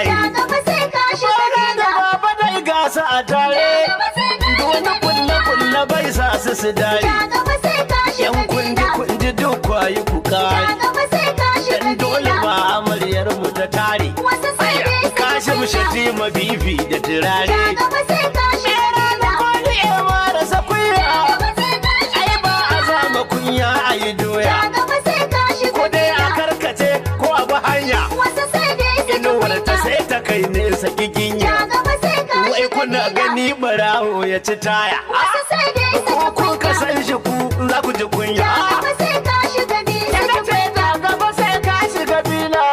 haye. Ja gaba sai ka shiga Bala da bila. baba dai gasa a tare. Ja gaba sai ka Wani shiga kulle bila. kulle bai sa su su dare. Ja gaba sai ka shiga Yan kunji bila. kunji duk kwayi ku Ja kare. gaba sai ka shiga Dan dole bila. ba amaryar mu ta tare. Wasu sai dai su ji Kashim kunya. Shatima bibi da turare. Ja gaba sai ka shiga bila. Wani ya marasa kunya. Ja gaba sai ka shiga Ai ba a bila. zama kunya a yi doya. Ja gaba sai ka shiga Ko dai a bila. karkace ko a bi hanya. Wasu sai dai su ji Inuwar ta kunya. sai ta kai nesa giginya. Ja gaba sai ka Wai shiga kuna bila. gani barawo ya ci taya. Wasu sai dai su Ko ji kun ka kunya. san shi ku za ku ji kunya. Ja gaba sai ka shiga bila. Ina ce da gaba sai ka shiga bila.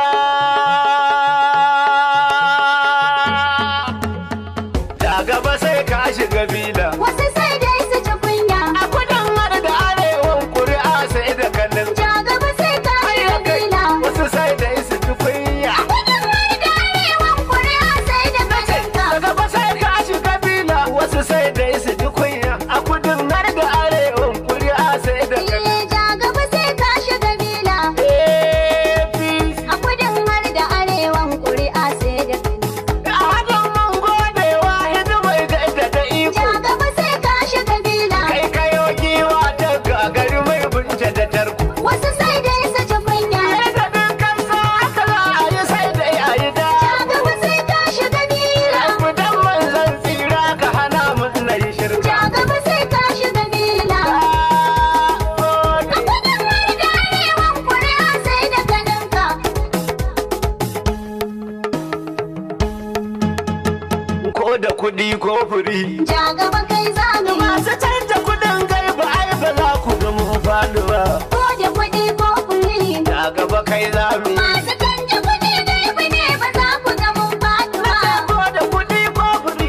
Da gaba sai ka shiga bila. Wasu sai dai su ji kunya. A kudin har da arewan kuri'a sai da kanin. Ja gaba sai ka shiga bila. Wasu sai da su ji kunya. Kudin har da arewan kuri'a sai da kaninka. Da gaba sai ka shiga bila. Wasu sai da su ji kunya. A kudin har da arewan kuri'a sai da kanin. Eh, ja gaba sai ka shiga bila. APC. A kudin har da arewan kuri'a sai da kaninka. A hadin mun gode wa hidimai da da iko. Ja gaba sai ka shiga bila. Kai kayo giwa ta gagari mai bunce da tarko. Wasu sai dai su ji kunya. Yadda dukkan sa haka za a yi sai dai a yi da. Ja gaba sai ka shiga bila. Gudan manzan tsira ka hana mun na yi shirka. Ja gaba sai ka shiga bila. A kudin har da arewan kuri'a sai da kaninka. Ko da kuɗi ko furi. Ja gaba kai za mu yi. Masu canja kuɗin gaiba ai ba za ku ga mun faɗi ba. Ko da kuɗi ko kuri. Da gaba kai za mu yi. Masu canja kuɗi gaibu ne ba za ku ga mun faɗi ba. Ko da kuɗi ko furi.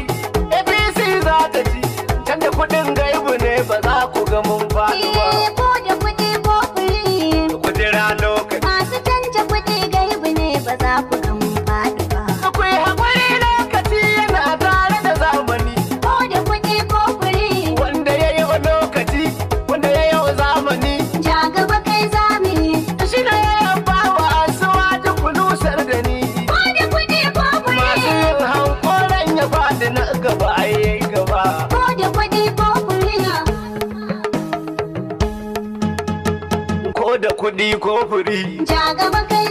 APC za ta ci. Canja kuɗin gaibu ne ba za ku ga mun faɗi ba. Eh, ko da kuɗi ko kuri. Ku jira lokaci. Masu canja kuɗi gaibu ne ba za ku ga mun faɗi ba. Akwai haƙuri lokaci yana tare da zamani. Ko da kuɗi ko kuri. Wanda ya yi lokaci, wanda ya yi zamani. Ja gaba kai za mu yi. Shi ne ya ba wa asuwa duk nusar da ni. Ko da kuɗi ko kuri. Masu yin hankoran ya faɗi na gaba ai yayi gaba. Ko da kuɗi ko kuri. Ko da kuɗi ko furi. Ja gaba kai